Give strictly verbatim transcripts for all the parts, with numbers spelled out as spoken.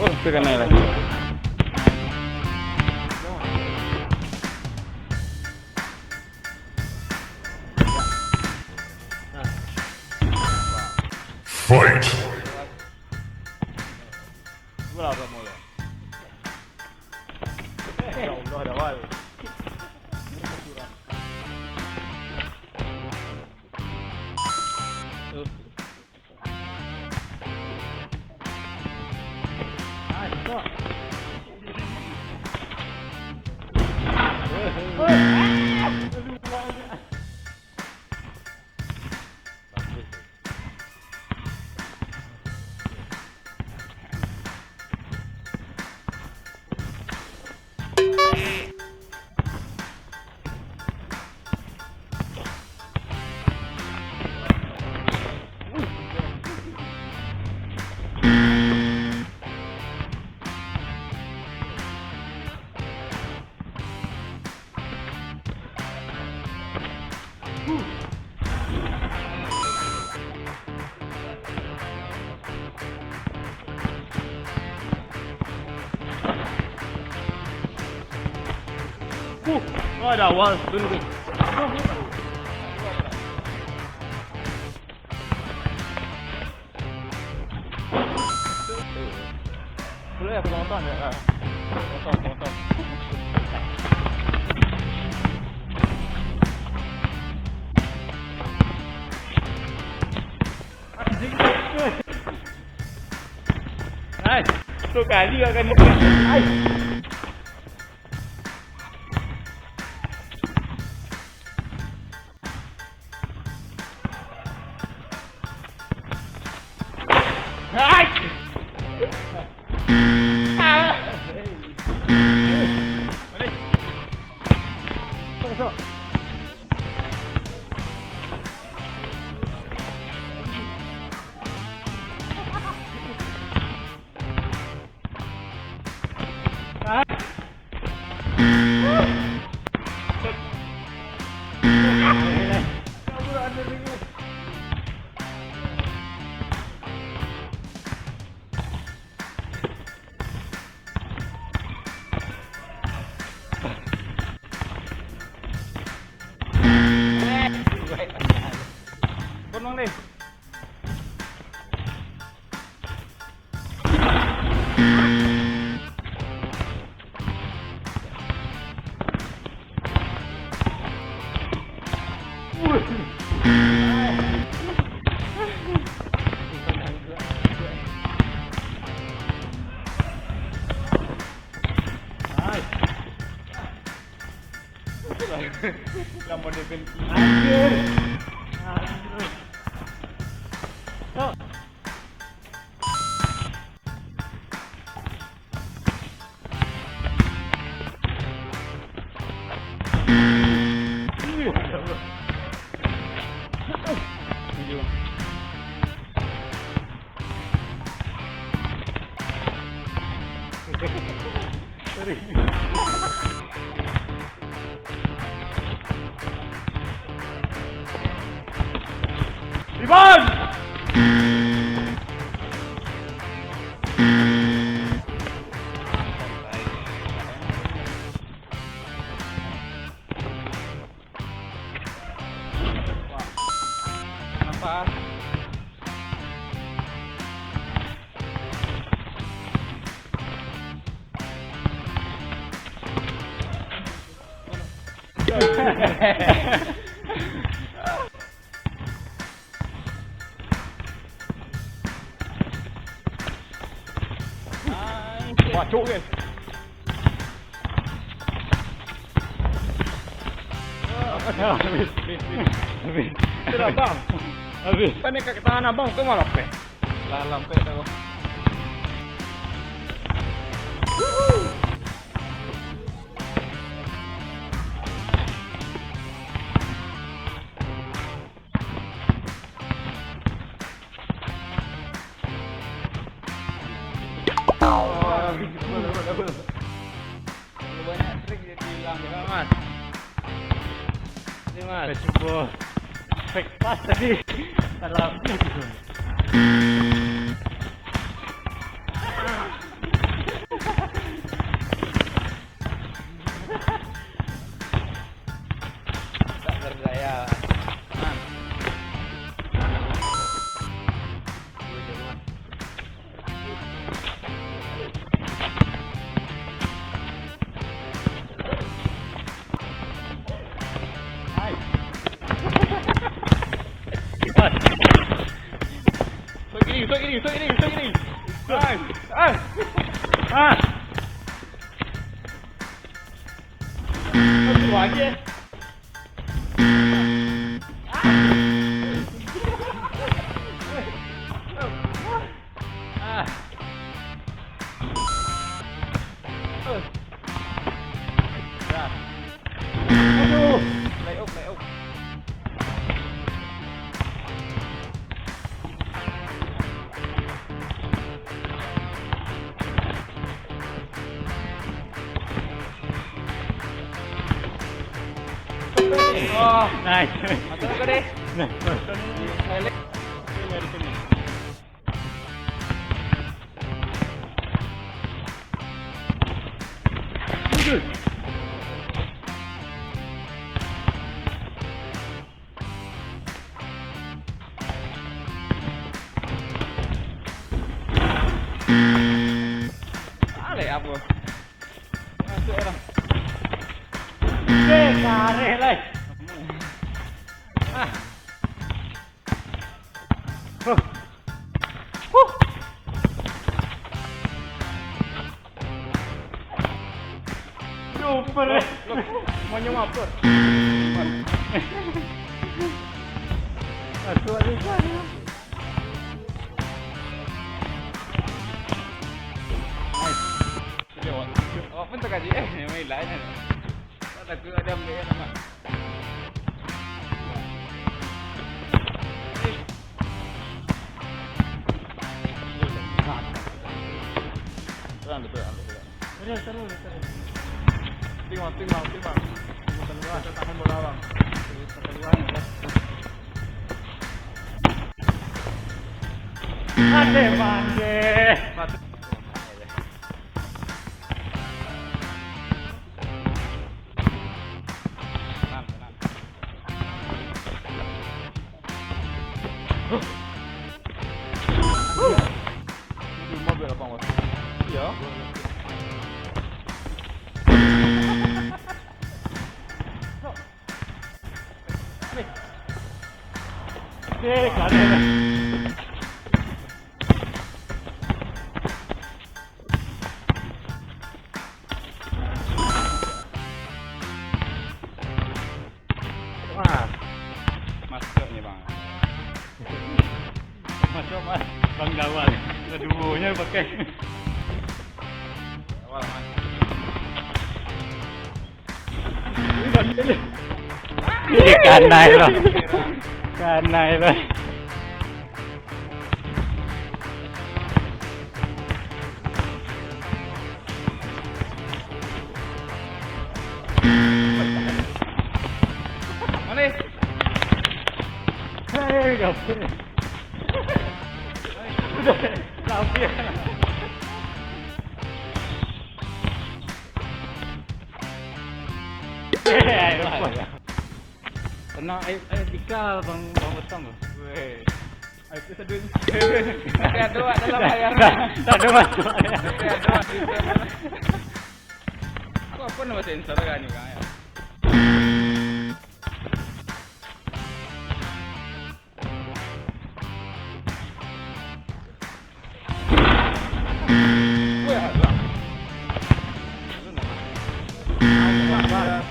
Oh, tu kanai lah. Fight! Ya Allah, dah awal. Uh, ada awal dulu tu. Boleh ya, penonton ya. Penonton, penonton. Hai, tu kali akan. Hai. Gunung deh. Lama dia berhenti. Anjir. Anjir. Tok. Iban! Napas. Wah, cok, guys. Habis. Habis, habis. Habis. Habis. Kan dekat tangan abang tu malah peh. Lah, lampek dah. Terlalu banyak trik jadi hilang. Terima, Mas. Ini, Mas. Saya cuba fake pass tadi. Salah. Tak berdaya. Aman. Hai. Hai. Sok gini, sok gini, sok gini, sok gini. Hai. Hai. Ah. Satu lagi, eh. Ah. Dah. Aduh. Play off, play off. Oh. Nice. Atau kau deh. Nice. Alek apo? Masuk orang. Eh, kareh lai. Ah. Huh. Huh. Super. Loh, loh. Manyam apa? Masuk aja sana. Nice. Awak pun terkajut, eh, main lain kan. Tak takut ada ambil kan, nampak. Terang, terang, terang. Terus, terus, terus. Timbang, timbang, timbang. Tahan bola, bang. Mande, mande. Tenang, tenang. Ini mobil apa, Mas? Iya. Eh, kada lah. Wah. Masuknyo, Bang. Masuk, Mas. Bang Gawal. Kaduonyo pakai. Gawal, Mas. Ih, kanai lo. Kanai lo. Malik. Hei, gapo ni? Udah, sampai. Eh, lupa. Kena air, air tikar, Bang, Bang Betong tu. Weh. Air tu sadun. Tapi ada awak dalam air. Tak, tak ada masuk. Tapi ada awak di dalam. Kau apa nama sensor kan ni, Bang, ya? Weh, alah. Alah, alah.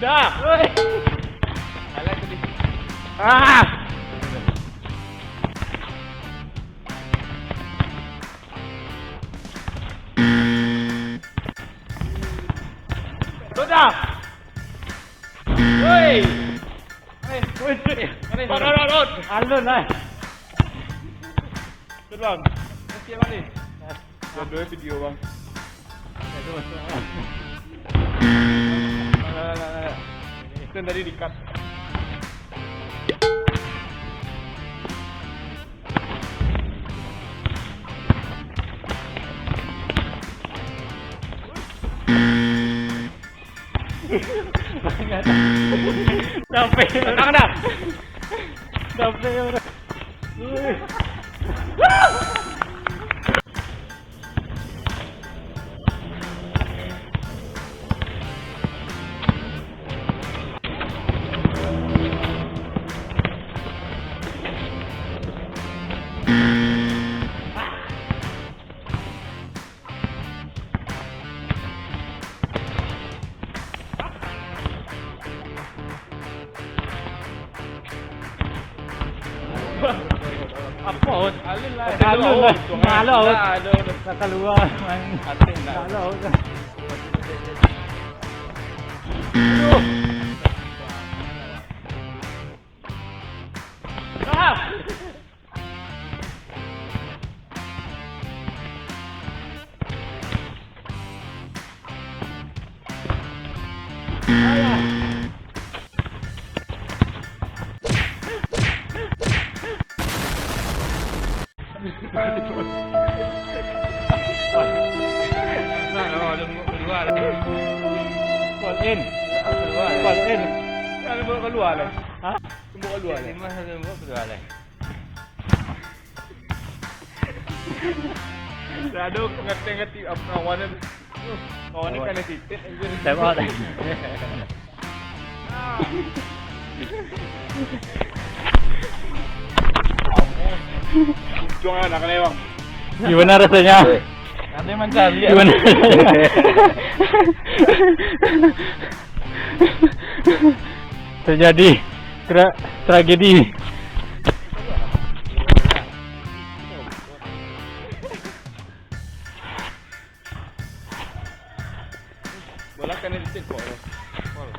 Ah! Oi! Alah tadi. Ah! Sudah! Woi! Woi, woi, woi. Mari. Rot, rot, rot, rot. Alun lah. Sudah, Bang. Okey, Bang, ni. Jodoh video, Bang. Itu tadi di-cut. Sampai. Tenang dah. Sampai, bro. Apo, Ot? Alun lah. Alun lah. Malu, Ot. Dah, dah, dah. Dah kalua, man. Atin dah. Malu, Ot. Aduh. Ah! Fall in. Fall in. Kalua lah. Hah? Kalua lah. Lima, kalua lah. Dah ada ngateh-ngateh apa kawan tu. Kawan ni kena titik, anjir. Step out. Ujung lah nak kena, Bang. Gimana rasanya? Nanti mencari. Gimana rasanya? Terjadi tra-, tragedi. Bola kena di sini, Paul. Paul.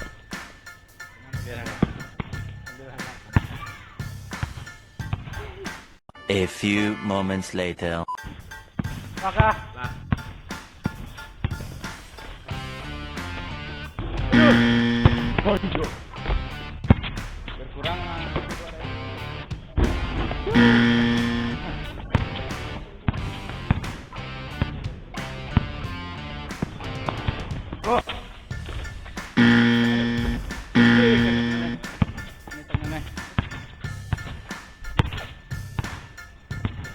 A few moments later. Maka. Lah. Aduh. Berkurang. Oh. Ini tengah nih.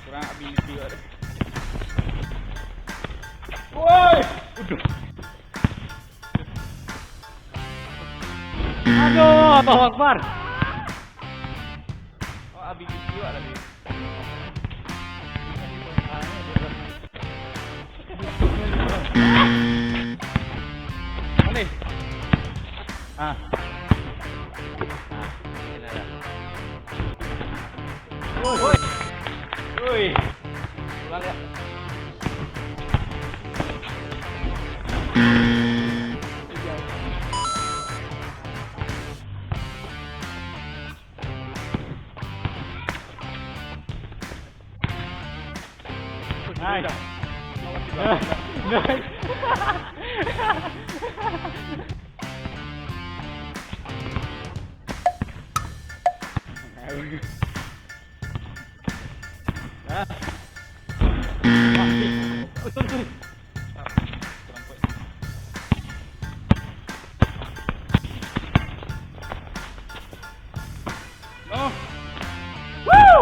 Kurang ability awak deh. Woi! Aduh. Aduh, Allahu Akbar. Oh, ability awak tadi. Mana? Ah. Ah, ini dah. Woi. Woi. Ulang ya. Nice. Nice. Ah. Oh, sorry, sorry. No. Woo!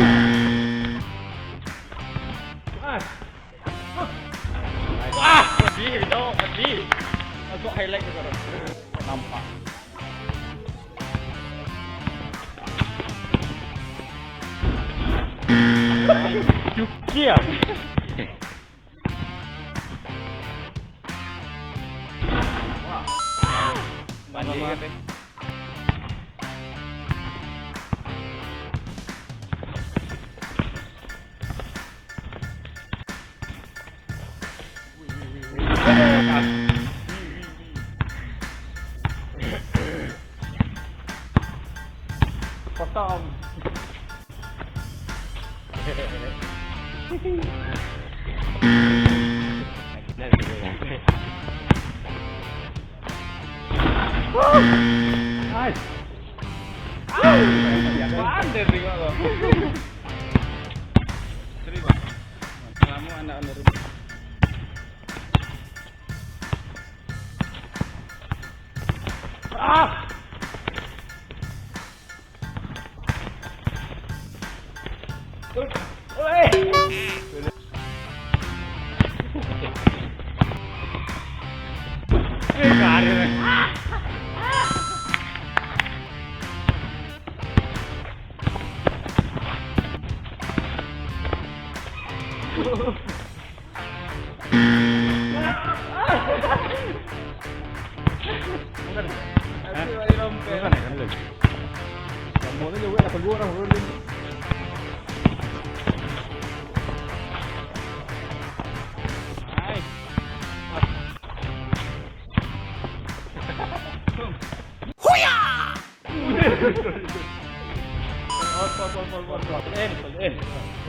Ah. Wah, pedih, Cok, pedih. Masuk highlight tu, Cok. Nampak. Cuki ah. Mandi kan, eh? Potong. Nice. Pandai tengok tu. Serius, Bang. Lamo anak-anak rumah. Ah!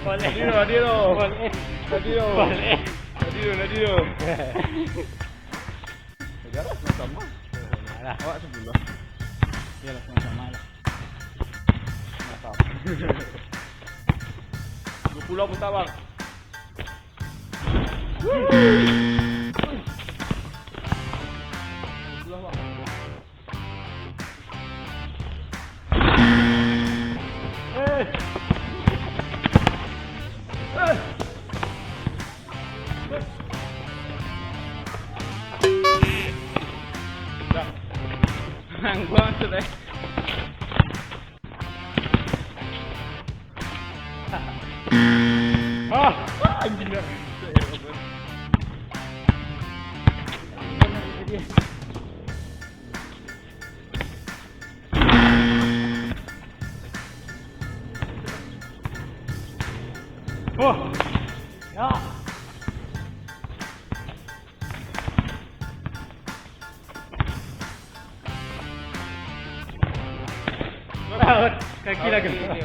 Nadiro, Nadiro. Nadiro. Nadiro, Nadiro. Jarak sama-sama. Alah. Awak sebelah. Iyolah, sama-sama lah. Mantap. Dua puluh pun tak, Bang. Dah. Nangguang tu, deh. Ah, anjing dah. Wah. Ya. Kaki lagi. Oke, oke, oke.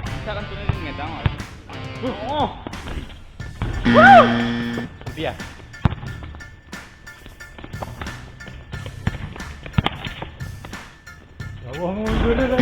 Masak kan tu ni ngedang, Mak. Oh. Rupiah. Ya Allah, mundur dia dah.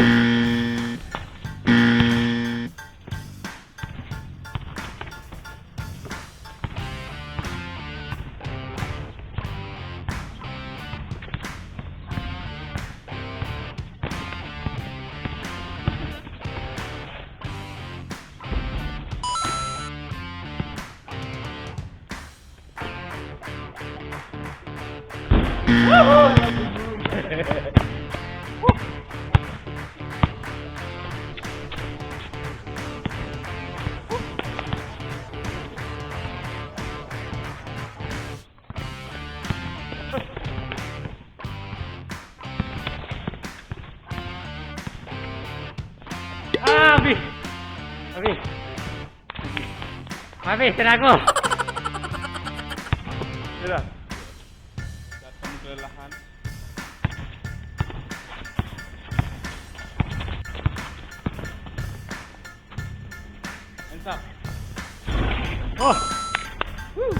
Ah, habis. Habis. Habis tenaga. Sudah. Datang kelelahan. Hands up. Oh. Woo.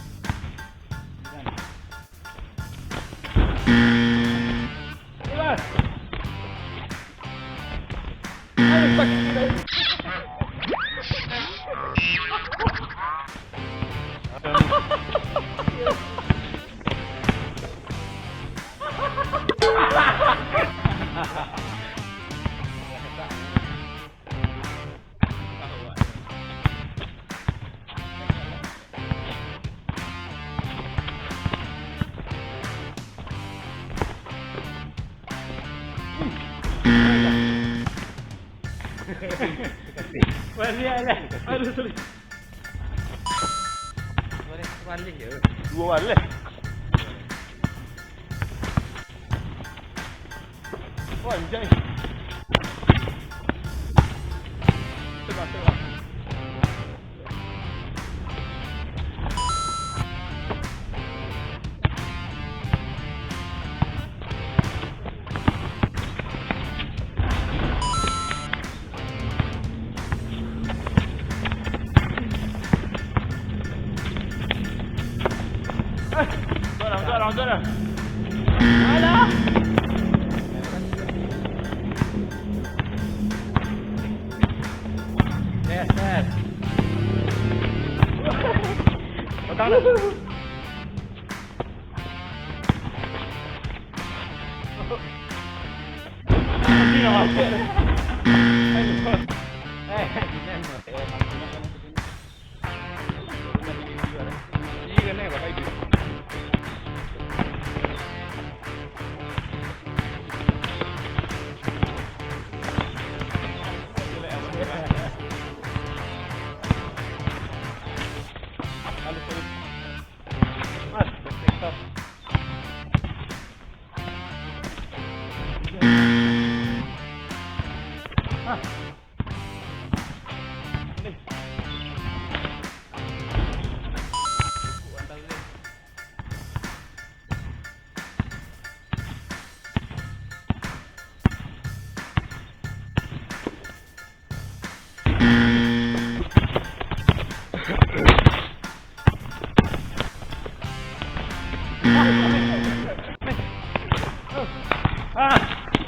Baliak lah. Aduh, sorry. Baliak, baliak je. Dua baleh. Oh, anjay. Tebak, tebak. Masuk lah, masuk lah, masuk lah. Alah. Yes, yes. Patang dah. Ah,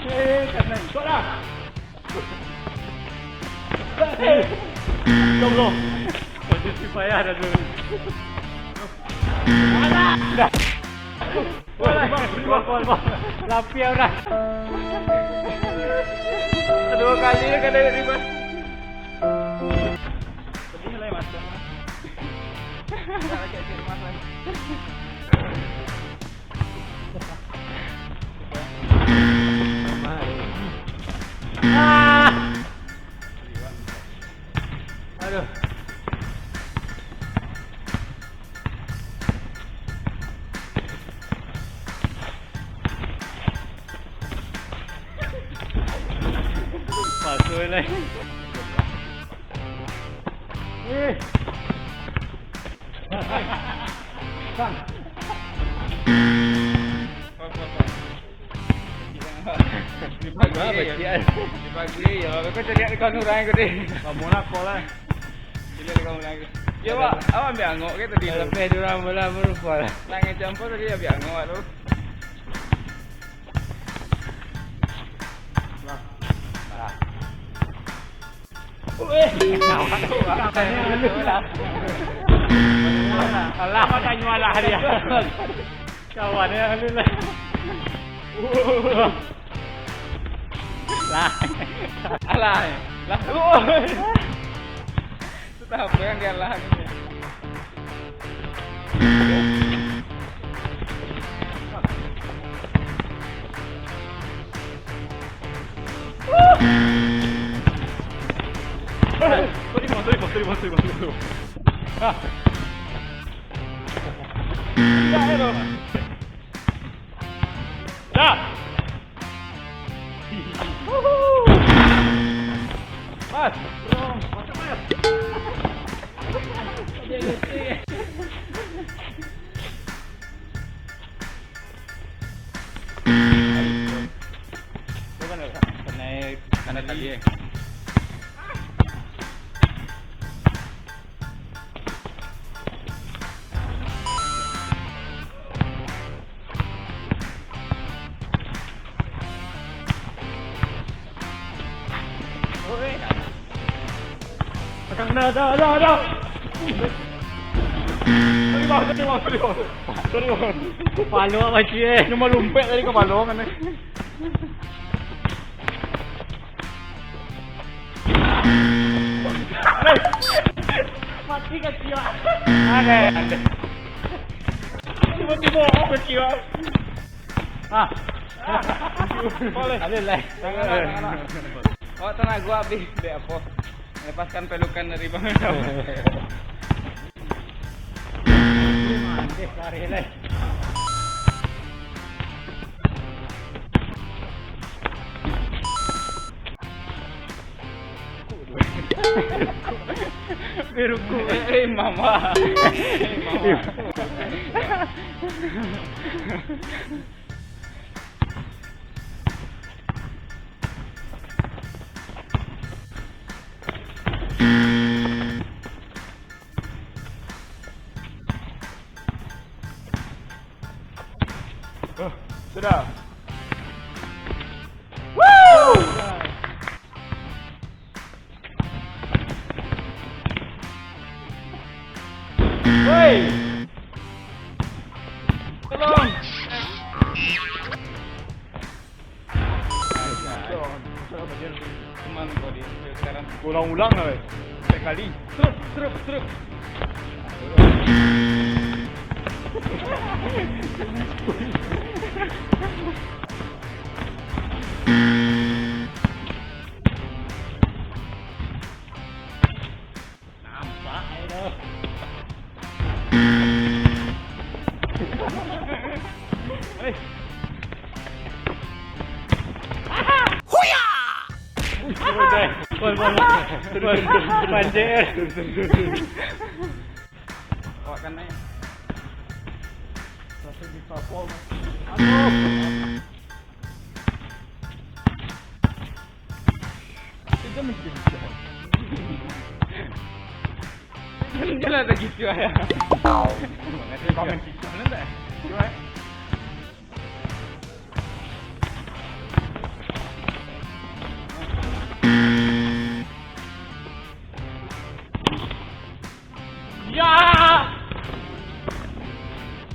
eh, jangan. Stop lah. Eh, ya Allah. Posisi payah dah tu. Alah. Dah. Wah, wah, wah, wah. Lapia urang. Dua kali dia kena ribas. Sedih lah, Mas. Tak lagi rumah lagi. Ah! Aduh. Masuk lai. Eh. Bang. Dipagi yo. Dipagi yo. Kau cari kau urang ko deh. Kamu nak kau lah. Cari kau urang ko. Yo, Pak. Awak ambil angok ke tadi tu? Lebih dua orang bola merupa lah. Nak ngecampur tadi ambil angok tu. Lah. Lah. Weh. Alah, makanya alah dia. Kawan ya, alun lah. Lah. Alah. Lah. Sudah apa yang dia lah ni? Sorry, bang, sorry, bang, sorry, bang, sorry, bang, sorry, bang. Ah. Tidak, ya, bang. Dah. Mas, bro, masuk, Mas. Bukan, bukan. Kena, kena tali, eh. Dah, dah, dah, dah. Sorry, bang, sorry, bang, sorry, bang. Sorry, bang. Kepala awak kecil, eh. Cuma lumpek tadi kepala kan, eh. Mati kaki, Wak. Ada, ada. Tiba-tiba, oh, kaki, Wak. Ah. Boleh. Alun lai. Tangan, tangan. Awak tanago habis, dek apo? Lepaskan pelukan dari Bang Adam. Mantap, lari lai. Beruku. Eh, eh, mama. Eh, mama. Oh, sudah. Woo! Woi! Tolong! Cuman kau di sekarang. Ulang-ulang lah, weh. Sekali. Truk, truk, truk. Nampak aja dah. Eh. Huya! Wih, turun, deh. Pol, pol, pol. Turun, turun, turun. Panjer. Turun, turun, turun, turun. Awak kan naik. Satu di kapal. Aduh. Itu mesti bisa. Jangan ada gitu ya. Komen pisang enggak? Coba. Ya!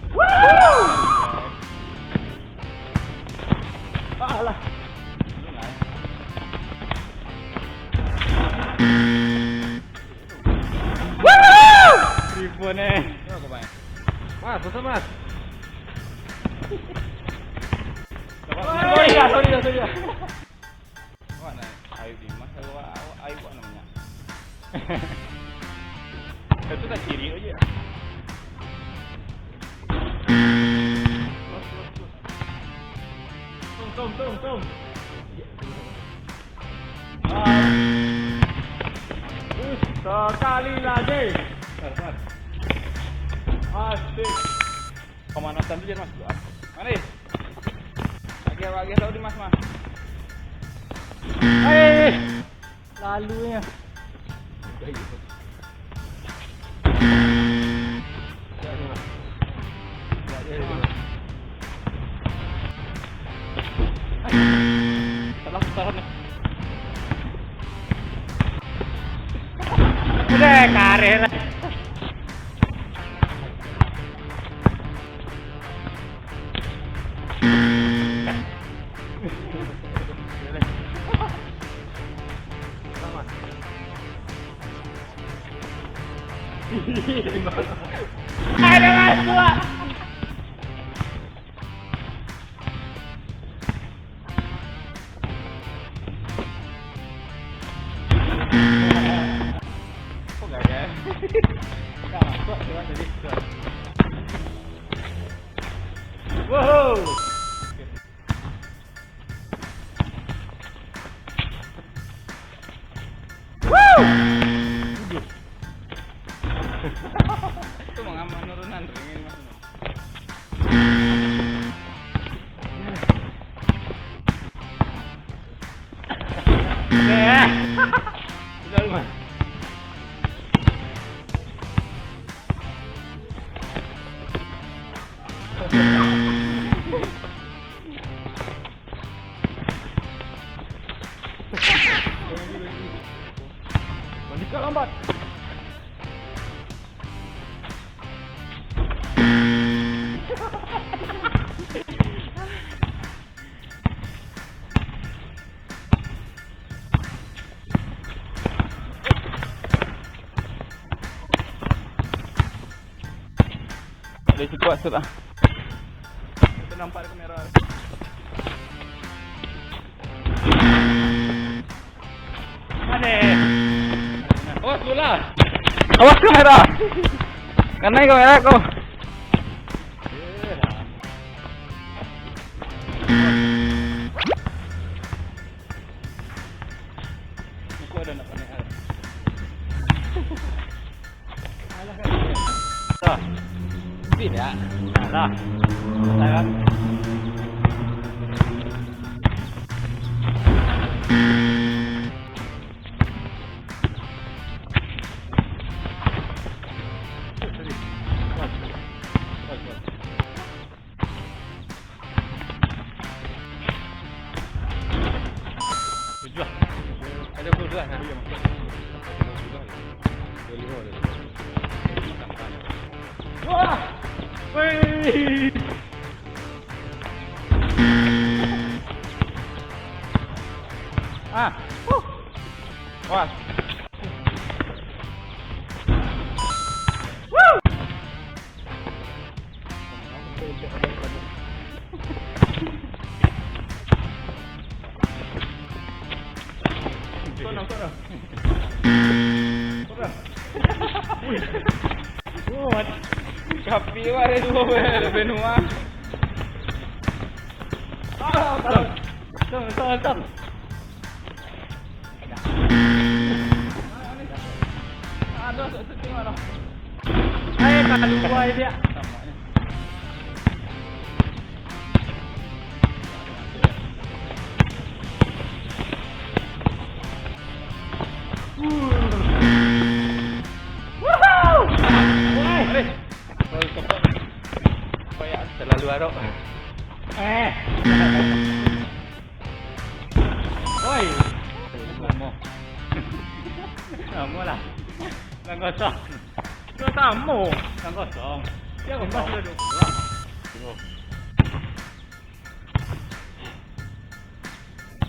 Wuh! Alah. Wuh! Ribuan, eh. Mas, pesan, Mas. Sorry, ya, sorry, ya, sorry, ya. Wah, nah, ayo Dimas, kalau awak, ayo awak namanya. Itu tak kiri aja. Tom, tom, tom, tom. Ah. Us, sekali lagi. Asik. Pemanasan tu je, Mas. Mana? Agak, agak tahu di Mas, Mas. Hei, lalunya. Salah putaran ni. Udah, karet lah. Ada masuk. Kok gagal? Nggak masuk, coba tadi. Wow. Itu mengapa nurunan ringin, Mas? Manikah lambat. Dari situ maksud ah. Itu nampak di kamera. Awas bola. Awas kamera. Kanai kamera ko. Muka dah nak panik ah. Alah kan. Dah. Speed ya. Alah. Salah. Ah. Huh. Wah. Wih. Oh, mati. Sapi wak, ada duo, ada benua. Ah, tolong. Tolong, tolong, tolong. Aduh, tak syuting lah. Eh, kaluar dia. Woohoo! Woi. Terlalu arok. Eh. Oi. Lamo. Lamo lah. Nan kosong. Nan samo. Nan kosong. Dia kosong. Sudah dua puluh lah. Tengok.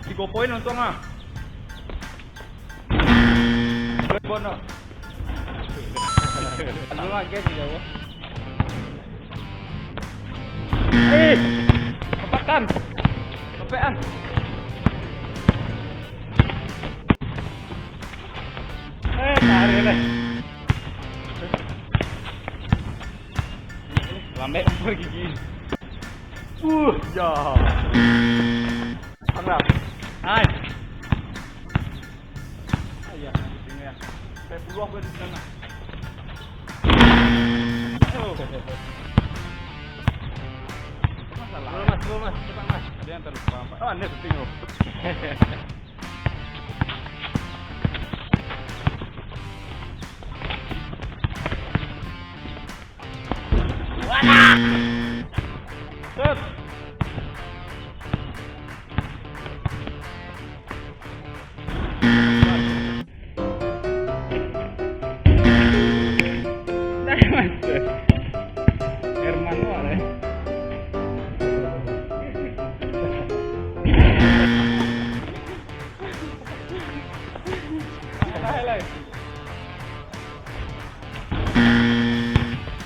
Tigo poin untuang ah. Dua poin no. Anu lah, guys, jauh. Eh, kepetan. Kepetan. Eh, tarik lah. Lambek pergi. Uh, ya. Tangga. Hai. Ayah, ini ya. Saya puluh ke di sana. Ayo. Masalah. Dulu, Mas, dulu, Mas. Cepat, Mas. Ada yang terlupa, Pak. Oh, anda syuting, oh. Herman, wah, eh.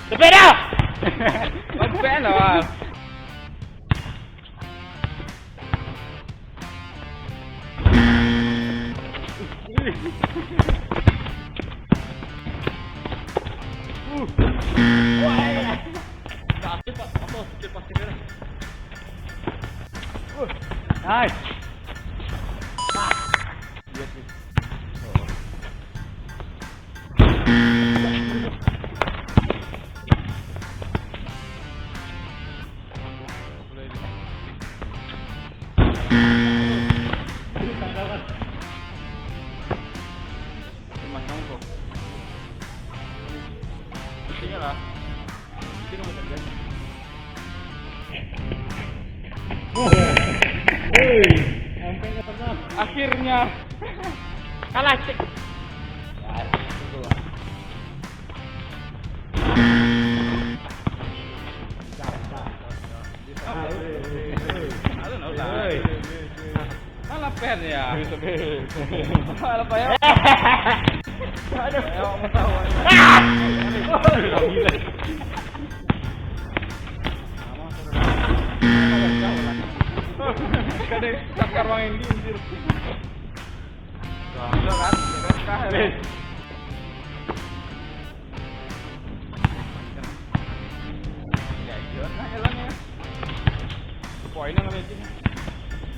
Sepeda! Mampek lah, Bang. Nice. Akhirnya kalah, cek. Alah, pen ya. Alah, pen ya. Aduh. Ayo, mau tahu. Kadang cakar Bang Endi, anjir. Wah, kan? Kah, ya?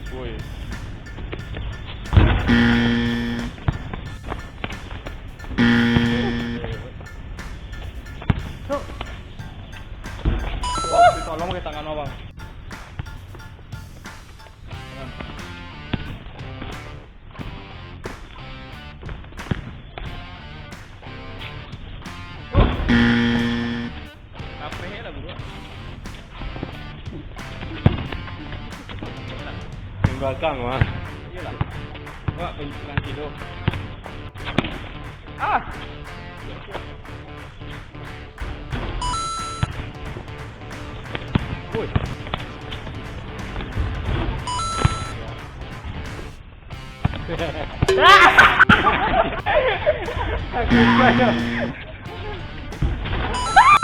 Woi. Tolong ke tangan abang. Rapeh lah, bro. Yang belakang, mah. Iyalah. Wah, pencet kaki tu. Ah! Woi. Sakit banyak.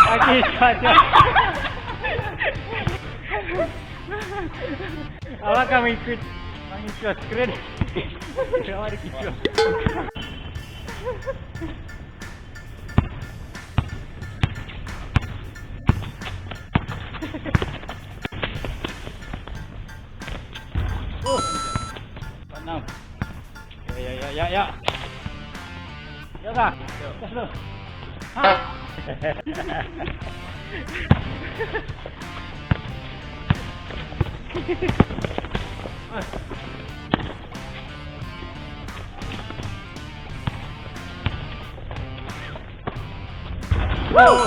Sakit banyak. Awak ka mangikuik, mangikuik screen. Awak dikicau. Oh. Enam. Ya, ya, ya, ya, ya. Ya, Kak. Yo. Gas dulu. Ha. Woo!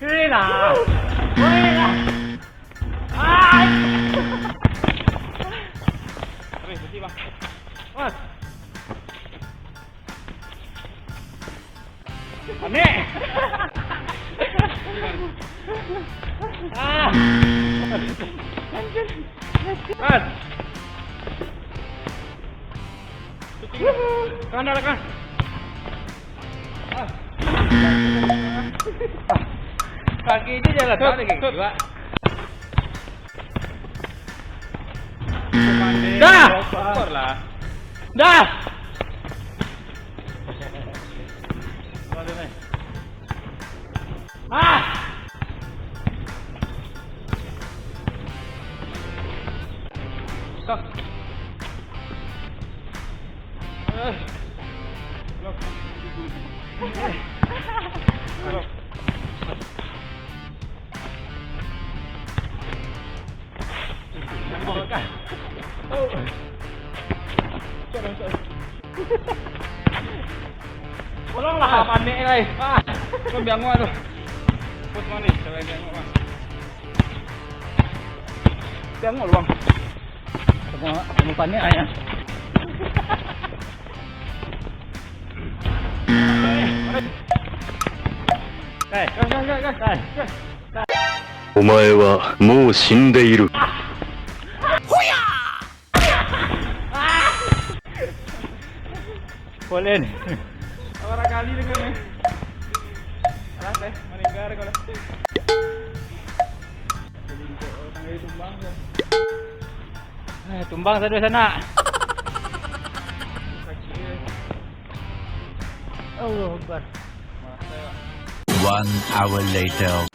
Hei lah. Hei lah. Ai. Terus, berhenti, Bang. Mas. Aneh. Ah. Mas. Kanan, kanan. Ah. Kaki je jalan, tak ada kaki, Pak. Dah! Syukur lah. Dah! Ah! Stop. Eh. Blok. Blok. Tolonglah, panik lai. Ah, kau biang awak tu. Pos mandi, coba biang awak, Bang. Biang awak, Bang. Aku, aku panik ai. Eh, gas, gas, gas, gas. お前はもう死んでいる。 Polen. Awak kali dengan ni. Alah, teh, maninggal kau lah. Jadi, kau tangga itu tumbang, kan? Eh, tumbang sado sanak. Sakit, eh. Allahu Akbar. One hour later.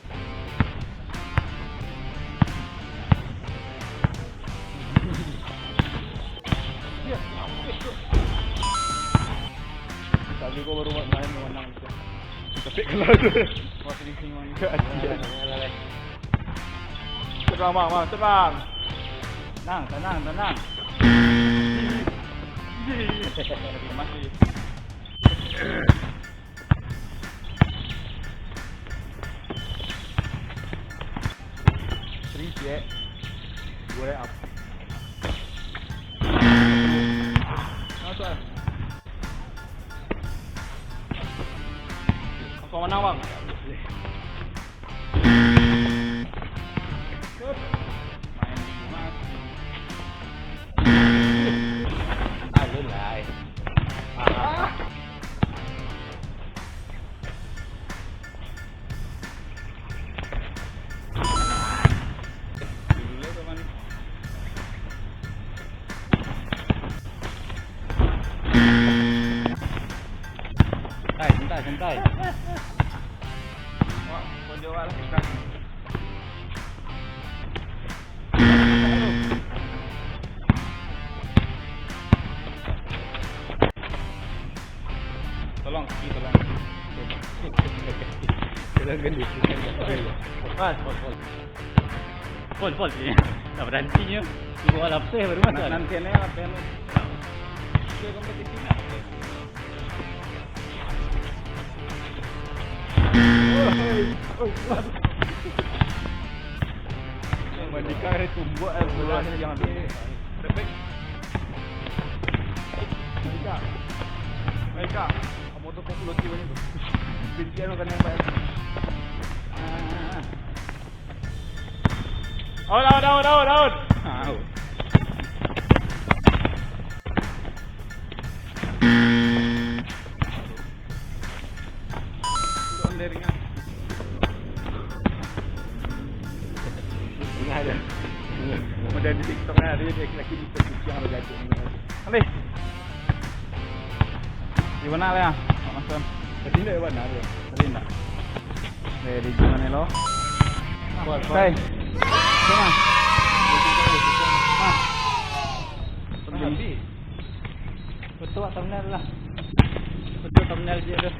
Tadi kau baru main, menang. Tapi kalau tu. Wah, finishing, Bang. Enggak, anjir. Tenang, Bang, Bang, tenang. Tenang, tenang, tenang. Masih. Three, cek. Dua, up. Masuk, ah. Kau mana, Bang? Main di rumah. Alun lai. Ah. Santai, santai, santai. Wah, kau jawab lah, Kak. Tolong, kaki tolong. Tolong kan dia. Pas, pas, pas. Pol, pol. Tak berhenti nyo. Dua lapis baru masuk. Nanti ni lapis ni. Dia kompetisi nak. Oi, oi, oi. Majikan ada tumbuk, eh, bola ni jangan. Perfect. Baik, Kak. Kamu tu kok loti banyak tu. Kecil lo kan yang banyak. Ah. Aun, aun, aun, aun, aun. Aun. Model di TikTok lah, dia, dia lagi bisa cuci yang ada gadget ni. Alih. Di mana lah ya, Mak Mason? Tadi ndak di mana dia? Tadi ndak. Eh, di mana lo? Buat, buat. Hei. Sana. Ah. Habis. Betul thumbnail lah. Betul thumbnail dia tu.